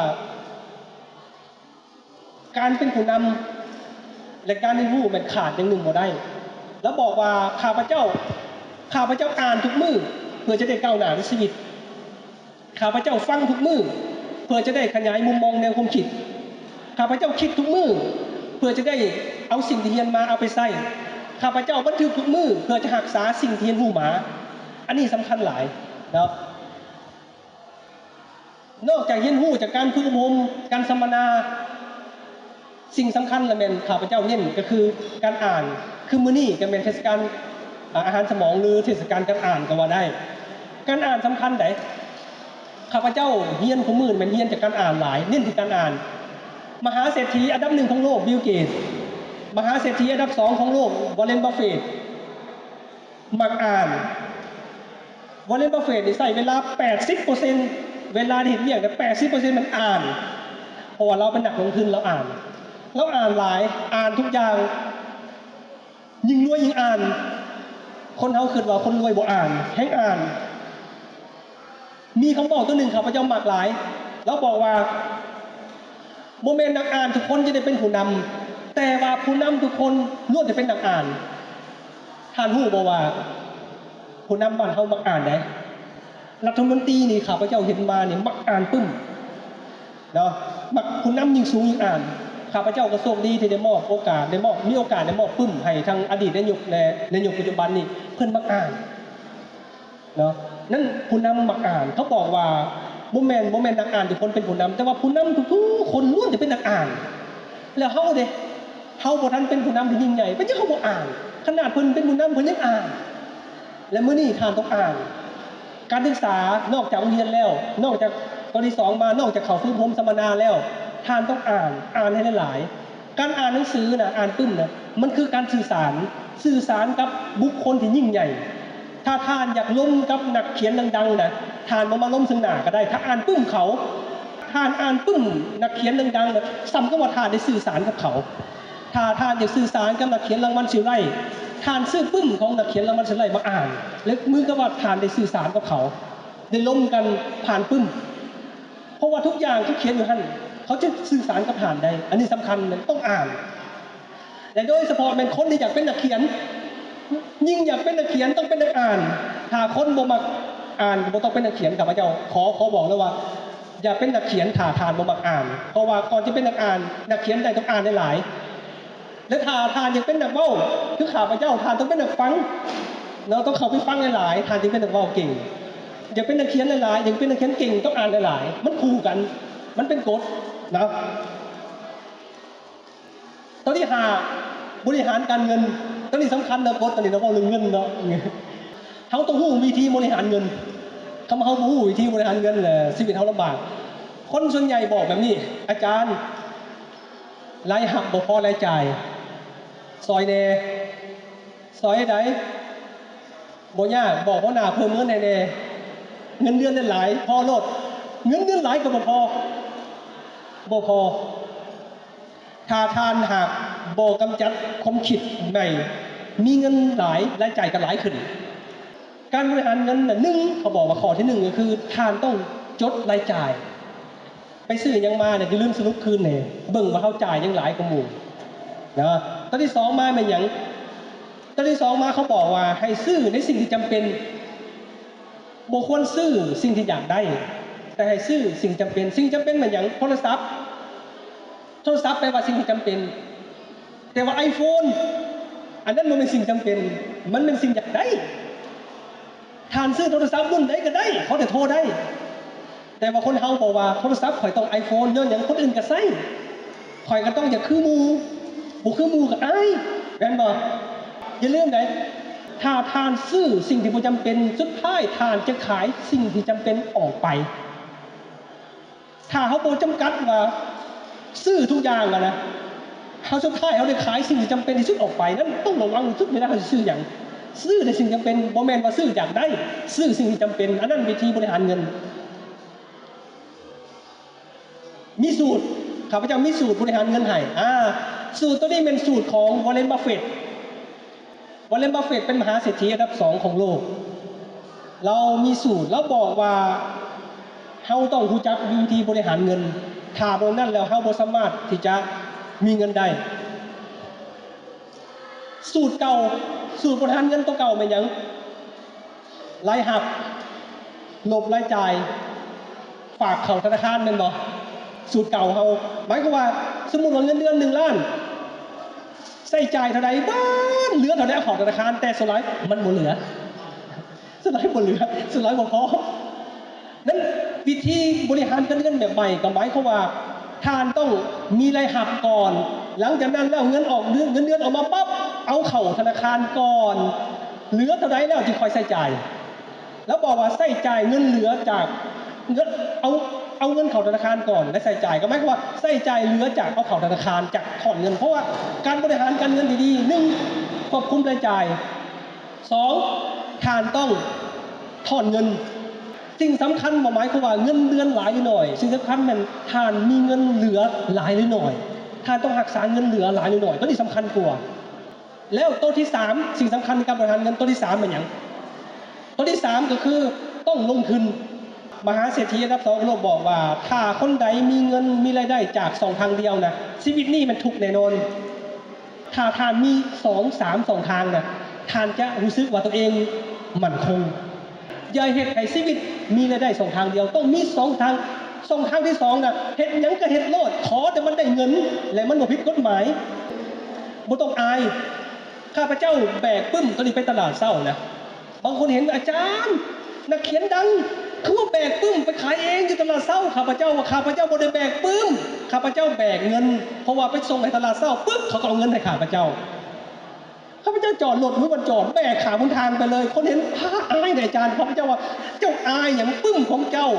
ການເປັນຜູ້ນຳ ແລະ ການຮຽນຮູ້ແມ່ນຂາດຢ່າງໜຶ່ງບໍ່ໄດ້. ລາວບອກວ່າ ຂ້າພະເຈົ້າ ຂ້າພະເຈົ້າອ່ານທຸກມື້ເພື່ອຈະໄດ້ກ້າວໜ້າໃນຊີວິດ. ຂ້າພະເຈົ້າຟັງທຸກມື້ເພື່ອຈະໄດ້ຂະຫຍາຍມຸມມອງແນວຄວາມຄິດ. ຂ້າພະເຈົ້າຄິດທຸກມື້ເພື່ອຈະໄດ້ເອົາສິ່ງທີ່ຮຽນມາເອົາໄປໃຊ້. ຂ້າພະເຈົ້າບັນທຶກທຸກມື້ເພື່ອຈະຮັກສາສິ່ງທີ່ຮຽນຮູ້ມາ. ອັນນີ້ສຳຄັນຫຼາຍເນາະ. ນອກຈາກຮຽນຮູ້ຈາກການຝຶກອົບຮົມ, ການສຳມະນາ, ສິ່ງສຳຄັນລະແມ່ນຂ້າພະເຈົ້າເນັ້ນກໍຄືການອ່ານ. ຄືມື້ນີ້ກໍແມ່ນເທດສະການ ອາ ອາຫານສະໝອງ ຫຼື ເທດສະການການອ່ານກໍວ່າໄດ້. ການອ່ານສຳຄັນໃດ໋. ຂ້າພະເຈົ້າຮຽນຄູ່ມື້ແມ່ນຮຽນຈາກການອ່ານຫຼາຍ, ເນັ້ນທີ່ການອ່ານ. ມະຫາເສດຖີອັນດັບໜຶ່ງຂອງໂລກ ບິວເກດ, ມະຫາເສດຖີອັນດັບສອງຂອງໂລກ ວອເຣັນ ບັບເຟດ ມັກອ່ານ. ວອເຣັນ ບັບເຟດນີ້ໃຊ້ເວລາແປດສິບເປີເຊັນ ເວລາທີ່ເຮັດວຽກນະ ແປດສິບເປີເຊັນມັນອ່ານ ເພາະວ່າລາວເປັນນັກລົງທຶນ ລາວອ່ານ ລາວອ່ານຫຼາຍ ອ່ານທຸກຢ່າງ ຍິ່ງລວຍຍິ່ງອ່ານ. ຄົນເຮົາຄິດວ່າຄົນລວຍບໍ່ອ່ານ ແຮ່ງອ່ານ. ມີຄຳເວົ້າຕົວໜຶ່ງຂ້າພະເຈົ້າມັກຫຼາຍ ລາວບອກວ່າ ບໍ່ແມ່ນນັກອ່ານທຸກຄົນຈະໄດ້ເປັນຜູ້ນຳ ແຕ່ວ່າຜູ້ນຳທຸກຄົນລ້ວນແຕ່ເປັນນັກອ່ານ. ທ່ານຮູ້ບໍ່ວ່າຜູ້ນຳບ້ານເຮົາມັກອ່ານໃດ໋. ລັດຖະມົນຕີນີ້ຂ້າພະເຈົ້າເຫັນມານີ້ມັກອ່ານປຶ້ມເນາະ ມັກ ຜູ້ນຳຍິ່ງສູງຍິ່ງອ່ານ. ຂ້າພະເຈົ້າກໍໂຊກດີທີ່ໄດ້ມອບໂອກາດ ໄດ້ມອບ ມີໂອກາດໄດ້ມອບປຶ້ມໃຫ້ທາງອະດີດນາຍົກ ແລະ ນາຍົກປັດຈຸບັນນີ້ ເພິ່ນມັກອ່ານ ເນາະ ນັ້ນຜູ້ນຳມັກອ່ານ. ເຂົາບອກວ່າ ບໍ່ແມ່ນ ບໍ່ແມ່ນນັກອ່ານທຸກຄົນເປັນຜູ້ນຳ ແຕ່ວ່າຜູ້ນຳທຸກໆຄົນລ້ວນແຕ່ເປັນນັກອ່ານ. ແລ້ວເຮົາເດ ເຮົາບໍ່ທັນເປັນຜູ້ນຳທີ່ຍິ່ງໃຫຍ່ ເປັນຫຍັງເຮົາບໍ່ອ່ານ? ຂະໜາດເພິ່ນເປັນຜູ້ນຳ ເພິ່ນຍັງອ່ານ. ແລະ ມື້ນີ້ທ່ານຕ້ອງອ່ານ. ການສຶກສານອກຈາກໂຮງຮຽນແລ້ວ ນອກຈາກ ຕອນທີສອງມາ ນອກຈາກເຂົ້າຝຶກອົບຮົມສຳມະນາແລ້ວ ທ່ານຕ້ອງອ່ານ ອ່ານໃຫ້ຫຼາຍໆ. ການອ່ານໜັງສືນະ ອ່ານປຶ້ມນະ ມັນຄືການສື່ສານ ສື່ສານກັບບຸກຄົນທີ່ຍິ່ງໃຫຍ່. ຖ້າທ່ານຢາກລົມກັບນັກຂຽນດັງໆນະ ທ່ານບໍ່ມາລົມເຊິ່ງໜ້າກໍໄດ້ ຖ້າອ່ານປຶ້ມເຂົາ. ທ່ານອ່ານປຶ້ມນັກຂຽນດັງໆນະ ສ່ຳກັບວ່າທ່ານໄດ້ສື່ສານກັບເຂົາ. ຖ້າທ່ານຢາກສື່ສານກັບນັກຂຽນລາງວັນຊິໄລ ທ່ານຊື້ປຶ້ມຂອງນັກຂຽນລາງວັນຊິໄລມາອ່ານ ແລະ ເໝືອນກັບວ່າທ່ານໄດ້ສື່ສານກັບເຂົາ ໄດ້ລົມກັນຜ່ານປຶ້ມ. ເພາະວ່າທຸກຢ່າງທີ່ຂຽນຢູ່ຫັ້ນ ເຂົາຈະສື່ສານກັບທ່ານໄດ້. ອັນນີ້ສຳຄັນ ແມ່ນຕ້ອງອ່ານ ແລະ ໂດຍສະເພາະແມ່ນຄົນທີ່ຢາກເປັນນັກຂຽນ. ຍິ່ງຢາກເປັນນັກຂຽນຕ້ອງເປັນນັກອ່ານ. ຖ້າຄົນບໍ່ມັກອ່ານກໍບໍ່ຕ້ອງເປັນນັກຂຽນ. ຂ້າພະເຈົ້າຂໍ ຂໍບອກເລີຍວ່າ ຢ່າເປັນນັກຂຽນຖ້າທ່ານບໍ່ມັກອ່ານ. ເພາະວ່າກ່ອນຈະເປັນນັກອ່ານ ນັກຂຽນໄດ້ຕ້ອງອ່ານຫຼາຍໆ. ແລະ ຖ້າທ່ານຢາກເປັນນັກເວົ້າຄືຂ້າພະເຈົ້າ ທ່ານຕ້ອງເປັນນັກຟັງເນາະ ຕ້ອງເຂົ້າໄປຟັງຫຼາຍໆ ທ່ານຈຶ່ງເປັນນັກເວົ້າເກັ່ງ. ຢາກເປັນນັກຂຽນຫຼາຍໆ ຢາກເປັນນັກຂຽນເກັ່ງ ຕ້ອງອ່ານຫຼາຍໆ. ມັນຄູ່ກັນ ມັນເປັນກົດເນາະ. ຕົວທີຫ້າ ບໍລິຫານການເງິນ. ຕົວນີ້ສຳຄັນເນາະ ກົດຕົວນີ້ເນາະ ເວົ້າເລື່ອງເງິນເນາະ. ເຮົາຕ້ອງຮູ້ວິທີບໍລິຫານເງິນ. ຄັນເຮົາບໍ່ຮູ້ວິທີບໍລິຫານເງິນແຫຼະ ຊີວິດເຮົາລຳບາກ. ຄົນສ່ວນໃຫຍ່ບອກແບບນີ້ ອາຈານ ລາຍຮັບບໍ່ພໍລາຍຈ່າຍ ຊ່ອຍແດ່. ຊ່ອຍໃດ? ບໍ່ຍາກ ບອກຫົວໜ້າເພີ່ມເງິນໃຫ້ແດ່. ເງິນເດືອນຫຼາຍໆ ພໍໂລດ. ເງິນເດືອນຫຼາຍກໍບໍ່ພໍ ບໍ່ພໍ. ຖ້າທ່ານຫາກບໍ່ກຳຈັດຄວາມຄິດໃໝ່ ມີເງິນຫຼາຍ ລາຍຈ່າຍກໍຫຼາຍຂຶ້ນ. ການບໍລິຫານເງິນນະ ໜຶ່ງ ເຂົາບອກວ່າຂໍ້ທີໜຶ່ງກໍຄືທ່ານຕ້ອງຈົດລາຍຈ່າຍ. ໄປຊື້ຫຍັງມານີ້ ຢ່າລືມສະຫຼຸບຄືນແດ່ ເບິ່ງວ່າເຮົາຈ່າຍຫຍັງຫຼາຍກວ່າໝູ່ນະ. ຕົວທີສອງມາແມ່ນຫຍັງ? ຕົວທີສອງມາເຂົາບອກວ່າໃຫ້ຊື້ໃນສິ່ງທີ່ຈຳເປັນ. ບໍ່ຄວນຊື້ສິ່ງທີ່ຢາກໄດ້ ແຕ່ໃຫ້ຊື້ສິ່ງຈຳເປັນ. ສິ່ງຈຳເປັນແມ່ນຫຍັງ? ໂທລະສັບ. ໂທລະສັບແປວ່າສິ່ງທີ່ຈຳເປັນ. ແຕ່ວ່າໄອໂຟນ ອັນນັ້ນບໍ່ແມ່ນສິ່ງຈຳເປັນ ມັນແມ່ນສິ່ງຢາກໄດ້. ທ່ານຊື້ໂທລະສັບລຸ້ນໃດກໍໄດ້ ຂໍແຕ່ໂທໄດ້. ແຕ່ວ່າຄົນເຮົາບອກວ່າ ໂທລະສັບຂ້ອຍຕ້ອງໄອໂຟນ ຍ້ອນຫຍັງ? ຄົນອື່ນກໍໃຊ້ ຂ້ອຍກໍຕ້ອງຢາກຄືໝູ່ ບໍ່ຄືໝູ່ກໍອາຍ ແມ່ນບໍ່? ຢ່າລືມໃດ ຖ້າທ່ານຊື້ສິ່ງທີ່ບໍ່ຈຳເປັນ ສຸດທ້າຍທ່ານຈະຂາຍສິ່ງທີ່ຈຳເປັນອອກໄປ. ຖ້າເຮົາບໍ່ຈຳກັດວ່າຊື້ທຸກຢ່າງຫັ້ນນະ ເຮົາ ສຸດທ້າຍເຮົາໄດ້ຂາຍສິ່ງທີ່ຈຳເປັນທີ່ສຸດອອກໄປ. ນັ້ນຕ້ອງລະວັງທີ່ສຸດເວລາເຮົາຊິຊື້ຫຍັງ. ຊື້ແຕ່ສິ່ງຈຳເປັນ ບໍ່ແມ່ນວ່າຊື້ຢາກໄດ້ ຊື້ສິ່ງທີ່ຈຳເປັນ. ອັນນັ້ນວິທີບໍລິຫານເງິນ. ມີສູດ ຂ້າພະເຈົ້າມີສູດບໍລິຫານເງິນໃຫ້. ອາ ສູດໂຕນີ້ແມ່ນສູດຂອງ Warren Buffett. Warren Buffett ເປັນມະຫາເສດຖີອັນດັບສອງຂອງໂລກ. ລາວມີສູດ ລາວບອກວ່າ ເຮົາຕ້ອງຮູ້ຈັກວິທີບໍລິຫານເງິນ. ຖ້າບໍ່ນັ້ນແລ້ວ ເຮົາບໍ່ສາມາດທີ່ຈະມີເງິນໄດ້. ສູດເກົ່າ ສູດບໍລິຫານເງິນໂຕເກົ່າແມ່ນຫຍັງ? ລາຍຮັບ ລົບລາຍຈ່າຍ ຝາກເຂົ້າທະນາຄານແມ່ນບໍ່? ສູດເກົ່າເຮົາ ໝາຍຄວາມວ່າ ສົມມຸດວ່າເງິນເດືອນໜຶ່ງລ້ານ ໃຊ້ຈ່າຍເທົ່າໃດເບິດ ເຫຼືອເທົ່າໃດເອົາເຂົ້າທະນາຄານ ແຕ່ສ່ວນຫຼາຍມັນບໍ່ເຫຼືອ ສ່ວນຫຼາຍບໍ່ເຫຼືອ ສ່ວນຫຼາຍບໍ່ພໍ. ນັ້ນວິທີບໍລິຫານການເງິນແບບໃໝ່ ກໍໝາຍຄວາມວ່າ ທ່ານຕ້ອງມີລາຍຮັບກ່ອນ, ຫຼັງຈາກນັ້ນແລ້ວເງິນອອກເດືອນ, ເງິນເດືອນອອກມາປັບ ເອົາເຂົ້າທະນາຄານກ່ອນ, ເຫຼືອເທົ່າໃດແລ້ວຈຶ່ງຄ່ອຍໃຊ້ຈ່າຍ. ລາວບອກວ່າໃຊ້ຈ່າຍເງິນເຫຼືອຈາກເງິນ, ເອົາ, ເອົາເງິນເຂົ້າທະນາຄານກ່ອນ ແລະ ໃຊ້ຈ່າຍ, ກໍໝາຍຄວາມວ່າໃຊ້ຈ່າຍເຫຼືອຈາກເອົາເຂົ້າທະນາຄານ, ຈາກຖອນເງິນ. ເພາະວ່າການບໍລິຫານການເງິນທີ່ດີ, ໜຶ່ງ ຄວບຄຸມລາຍຈ່າຍ, ສອງ ທ່ານຕ້ອງຖອນເງິນ. ສິ່ງສຳຄັນບໍ່ໝາຍຄວາມວ່າເງິນເດືອນຫຼາຍຫຼືໜ້ອຍ, ສິ່ງສຳຄັນແມ່ນທ່ານມີເງິນເຫຼືອຫຼາຍຫຼືໜ້ອຍ, ທ່ານຕ້ອງຮັກສາເງິນເຫຼືອຫຼາຍຫຼືໜ້ອຍ, ໂຕນີ້ສຳຄັນກວ່າ. ແລ້ວໂຕທີສາມ ສິ່ງສຳຄັນໃນການບໍລິຫານເງິນ ໂຕທີສາມແມ່ນຫຍັງ? ໂຕທີສາມກໍຄືຕ້ອງລົງທຶນ. ມະຫາເສດຖີອັນດັບສອງຂອງໂລກບອກວ່າ ຖ້າຄົນໃດມີເງິນ ມີລາຍໄດ້ຈາກຊ່ອງທາງດຽວນະ ຊີວິດນີ້ແມ່ນທຸກແນ່ນອນ. ຖ້າທ່ານມີສອງສາມຊ່ອງທາງນະ ທ່ານຈະຮູ້ສຶກວ່າຕົວເອງໝັ້ນຄົງ. ຢ່າເຮັດໃຫ້ຊີວິດມີລາຍໄດ້ຊ່ອງທາງດຽວ, ຕ້ອງມີສອງທາງ. ຊ່ອງທາງທີສອງນະ ເຮັດຫຍັງກໍເຮັດໂລດ, ຂໍແຕ່ມັນໄດ້ເງິນ ແລະ ມັນບໍ່ຜິດກົດໝາຍ. ບໍ່ຕ້ອງອາຍ. ຂ້າພະເຈົ້າແບກປຶ້ມຕົວນີ້ໄປຕະຫຼາດເຊົ້ານະ. ບາງຄົນເຫັນ ອາຈານ ນັກຂຽນດັງ ຄືວ່າແບກປຶ້ມໄປຂາຍເອງຢູ່ຕະຫຼາດເຊົ້າ. ຂ້າພະເຈົ້າວ່າ ຂ້າພະເຈົ້າບໍ່ໄດ້ແບກປຶ້ມ, ຂ້າພະເຈົ້າແບກເງິນ, ເພາະວ່າໄປສົ່ງໃຫ້ຕະຫຼາດເຊົ້າປຶບ ເຂົາກໍເອົາເງິນໃຫ້ຂ້າພະເຈົ້າ. ຂ້າພະເຈົ້າຈອດລົດຢູ່ບ່ອນຈອດ ແບກຂ້າມຫົນທາງໄປເລີຍ. ຄົນເຫັນ ພາ ອາຍເດອາຈານ. ຂ້າພະເຈົ້າວ່າ ເຈົ້າອາຍຫຍັງ? ປຶ້ມຂອງເຈົ້າ,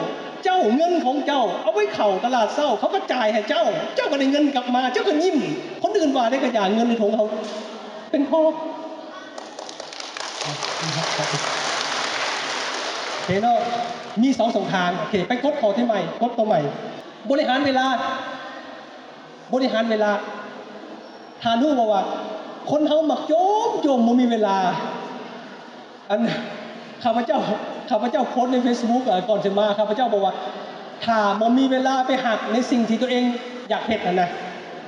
ເຈົ້າເງິນຂອງເຈົ້າ ເອົາໄປເຂົ້າຕະຫຼາດເຊົ້າ ເຂົາກໍຈ່າຍໃຫ້ເຈົ້າ, ເຈົ້າກໍໄດ້ເງິນກັບມາ, ເຈົ້າກໍຍິ້ມ. ຄົນອື່ນວ່າໄດ້ກໍຢ່າ, ເງິນໃນຖົງເຮົາເປັນພໍ. ໂອເຄເນາະ, ມີສອງຊ່ອງທາງ. ໂອເຄ, ໄປກົດຂໍ້ທີ່ໃໝ່, ກົດຕົວໃໝ່. ບໍລິຫານເວລາ, ບໍລິຫານເວລາ. ທ່ານຮູ້ບໍ່ວ່າຄົນເຮົາມັກໂຈມໆ ບໍ່ມີເວລາ? ອັນ ຂ້າພະເຈົ້າ, ຂ້າພະເຈົ້າໂພສໃນເຟສບຸກ ເອີ ກ່ອນຊິມາ, ຂ້າພະເຈົ້າບອກວ່າ ຖ້າບໍ່ມີເວລາໄປຮັກໃນສິ່ງທີ່ຕົວເອງຢາກເຮັດຫັ້ນນະ,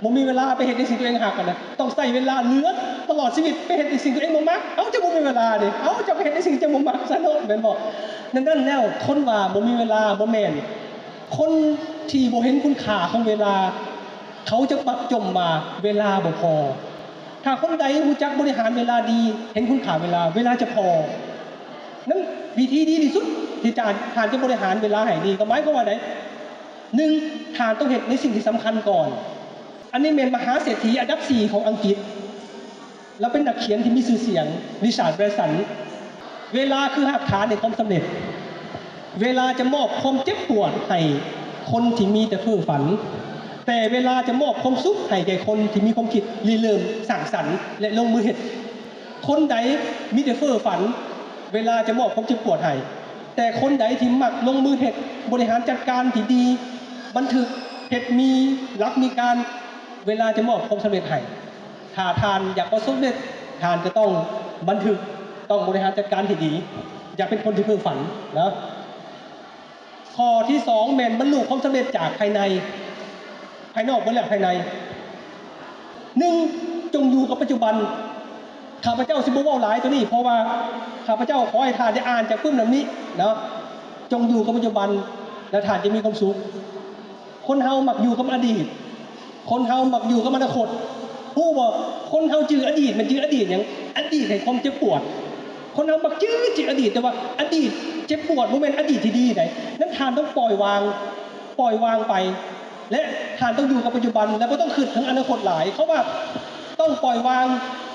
ບໍ່ມີເວລາໄປເຮັດໃນສິ່ງຕົວເອງຮັກຫັ້ນນະ, ຕ້ອງໃຊ້ເວລາເຫຼືອຕະຫຼອດຊີວິດໄປເຮັດໃນສິ່ງຕົວເອງບໍ່ມັກ. ເອົາ ເຈົ້າບໍ່ມີເວລາເດ, ເອົາ ເຈົ້າໄປເຮັດໃນສິ່ງເຈົ້າບໍ່ມັກຊະເນາະ, ແມ່ນບໍ່? ດັ່ງນັ້ນແລ້ວ ຄົນວ່າບໍ່ມີເວລາ ບໍ່ແມ່ນ. ຄົນທີ່ບໍ່ເຫັນຄຸນຄ່າຂອງເວລາ ເຂົາຈະປັກຈົ່ມວ່າເວລາບໍ່ພໍ. ຖ້າຄົນໃດຮູ້ຈັກບໍລິຫານເວລາດີ, ເຫັນຄຸນຄ່າເວລາ, ເວລາຈະພໍ. ນັ້ນ ວິທີດີທີ່ສຸດທີ່ຈະ ທ່ານຈະບໍລິຫານເວລາໃຫ້ດີ ກໍໝາຍຄວາມວ່າໃດ? ໜຶ່ງ ທ່ານຕ້ອງເຮັດໃນສິ່ງທີ່ສຳຄັນກ່ອນ. ອັນນີ້ແມ່ນມະຫາເສດຖີອັນດັບສີ່ຂອງອັງກິດ. ລາວເປັນນັກຂຽນທີ່ມີຊື່ສຽງ ລິຊາດ ແບຣນສັນ. ເວລາຄືຮາກຖານແຫ່ງຄວາມສຳເລັດ. ເວລາຈະມອບຄວາມເຈັບປວດໃຫ້ຄົນທີ່ມີແຕ່ເພ້ອຝັນ, ແຕ່ເວລາຈະມອບຄວາມສຸກໃຫ້ແກ່ຄົນທີ່ມີຄວາມຄິດລິເລີ່ມສ້າງສັນ ແລະ ລົງມືເຮັດ. ຄົນໃດມີແຕ່ເພ້ອຝັນ, ເວລາຈະມອບຄວາມເຈັບປວດໃຫ້, ແຕ່ຄົນໃດທີ່ມັກລົງມືເຮັດ, ບໍລິຫານຈັດການທີ່ດີ, ບັນທຶກ, ເຮັດມີຫຼັກມີການ, ເວລາຈະມອບຄວາມສຳເລັດໃຫ້. ຖ້າທ່ານຢາກປະສົບເລັດ, ທ່ານຈະຕ້ອງບັນທຶກ, ຕ້ອງບໍລິຫານຈັດການທີ່ດີ, ຢ່າເປັນຄົນທີ່ເພ້ອຝັນນະ. ຂໍ້ທີສອງແມ່ນບັນລຸຄວາມສຳເລັດຈາກພາຍໃນ, ພາຍນອກເບິດແລ້ວ, ພາຍໃນ. ໜຶ່ງ ຈົ່ງຢູ່ກັບປັດຈຸບັນ. ຂ້າພະເຈົ້າຊິບໍ່ເວົ້າຫຼາຍຕົວນີ້ ເພາະວ່າຂ້າພະເຈົ້າຂໍໃຫ້ທ່ານໄດ້ອ່ານຈາກປຶ້ມນຳນີ້ເນາະ. ຈົ່ງຢູ່ກັບປັດຈຸບັນ ແລ້ວທ່ານຈະມີຄວາມສຸກ. ຄົນເຮົາມັກຢູ່ກັບອະດີດ, ຄົນເຮົາມັກຢູ່ກັບອະນາຄົດ. ຮູ້ບໍ່? ຄົນເຮົາຈື່ອະດີດ ແມ່ນຈື່ອະດີດຫຍັງ? ອະດີດແຫ່ງຄວາມເຈັບປວດ. ຄົນເຮົາມັກຈື່ແຕ່ອະດີດ, ແຕ່ວ່າອະດີດເຈັບປວດບໍ່ແມ່ນອະດີດທີ່ດີໃດ. ນັ້ນທ່ານຕ້ອງປ່ອຍວາງ, ປ່ອຍວາງໄປ ແລະ ທ່ານຕ້ອງຢູ່ກັບປັດຈຸບັນ ແລະ ບໍ່ຕ້ອງຄິດເຖິງອະນາຄົດຫຼາຍ. ເພາະວ່າຕ້ອງປ່ອຍວາງ,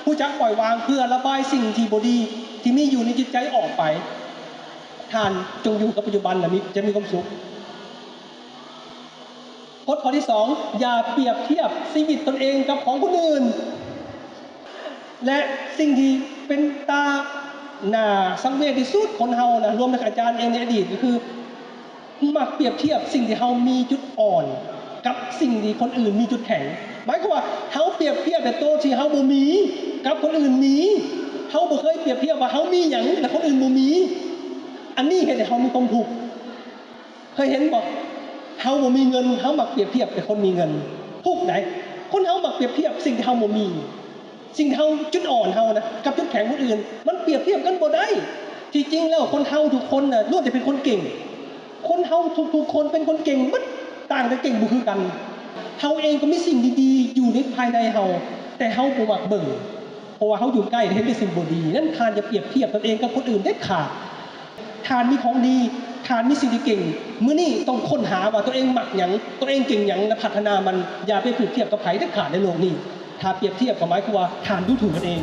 ຮູ້ຈັກປ່ອຍວາງເພື່ອລະບາຍສິ່ງທີ່ບໍ່ດີທີ່ມີຢູ່ໃນຈິດໃຈອອກໄປ. ທ່ານຈົ່ງຢູ່ກັບປັດຈຸບັນ ແລະ ມີ, ຈະມີຄວາມສຸກ. ກົດຂໍ້ທີສອງ ຢ່າປຽບທຽບຊີວິດຕົນເອງກັບຂອງຄົນອື່ນ. ແລະ ສິ່ງທີ່ເປັນຕາໜ້າສັງເວດທີ່ສຸດ, ຄົນເຮົານະ, ລວມທັງອາຈານເອງໃນອະດີດ, ກໍຄືມັກປຽບທຽບສິ່ງທີ່ເຮົາມີຈຸດອ່ອນກັບສິ່ງທີ່ຄົນອື່ນມີຈຸດແຂງ. ໝາຍຄວາມວ່າເຮົາປຽບທຽບແຕ່ໂຕທີ່ເຮົາບໍ່ມີກັບຄົນອື່ນມີ. ເຮົາບໍ່ເຄີຍປຽບທຽບວ່າເຮົາມີຫຍັງ ແລະ ຄົນອື່ນບໍ່ມີ. ອັນນີ້ເຮັດໃຫ້ເຮົາມີຄວາມທຸກ. ເຄີຍເຫັນບໍ່? ເຮົາບໍ່ມີເງິນ, ເຮົາມັກປຽບທຽບແຕ່ຄົນມີເງິນ. ທຸກໃດ໋. ຄົນເຮົາມັກປຽບທຽບສິ່ງທີ່ເຮົາບໍ່ມີ, ສິ່ງທີ່ເຮົາ, ຈຸດອ່ອນເຮົານະ ກັບຈຸດແຂງຄົນອື່ນ, ມັນປຽບທຽບກັນບໍ່ໄດ້. ທີ່ຈິງແລ້ວຄົນເຮົາທຸກຄົນນະ ລ້ວນແຕ່ເປັນຄົນເກັ່ງ. ຄົນເຮົາທຸກໆຄົນເປັນຄົນເກັ່ງໝົດ, ຕ່າງແຕ່ເກັ່ງບໍ່ຄືກັນ. ເຮົາເອງກໍມີສິ່ງດີໆຢູ່ໃນພາຍໃນເຮົາ, ແຕ່ເຮົາບໍ່ມັກເບິ່ງ. ເພາະວ່າເຮົາຢູ່ໃກ້ ເຫັນແຕ່ສິ່ງບໍ່ດີ. ນັ້ນທ່ານຢ່າປຽບທຽບຕົນເອງກັບຄົນອື່ນເດັດຂາດ. ທ່ານມີຂອງດີ, ທ່ານມີສິ່ງທີ່ເກັ່ງ, ມື້ນີ້ຕ້ອງຄົ້ນຫາວ່າຕົວເອງມັກຫຍັງ, ຕົວເອງເກັ່ງຫຍັງ ແລະ ພັດທະນາມັນ. ຢ່າໄປປຽບທຽບກັບໃຜເດັດຂາດໃນໂລກນີ້. ຖ້າປຽບທຽບກໍໝາຍຄວາມວ່າທ່ານດູຖູກຕົນເອງ.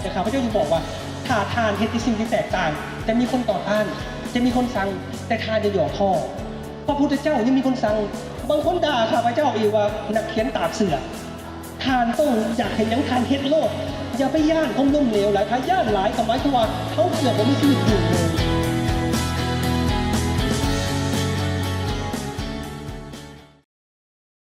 ແຕ່ຂ້າພະເຈົ້າຈະບອກວ່າ ຖ້າທ່ານເຮັດແຕ່ສິ່ງທີ່ແຕກຕ່າງ, ຈະມີຄົນຕໍ່ຕ້ານ, ຈະມີຄົນຊັງ, ແຕ່ທ່ານຢ່າຫຍໍ້ທໍ້. ພະພຸດທະເຈົ້າຍັງມີຄົນສັ່ງ, ບາງຄົນດ່າຂ້າພະເຈົ້າອີກວ່ານັກຂຽນຕາກເສື້ອ. ທ່ານຕ້ອງຢາກເຮັດຫຍັງທ່ານເຮັດໂລດ. ຢ່າໄປຢ້ານຄວາມລົ້ມເຫຼວຫຼາຍ. ຖ້າຢ້ານຫຼາຍກໍໝາຍຄວາມວ່າເຮົາເກືອບບໍ່ມີຊີວິດຢູ່ເລີຍ.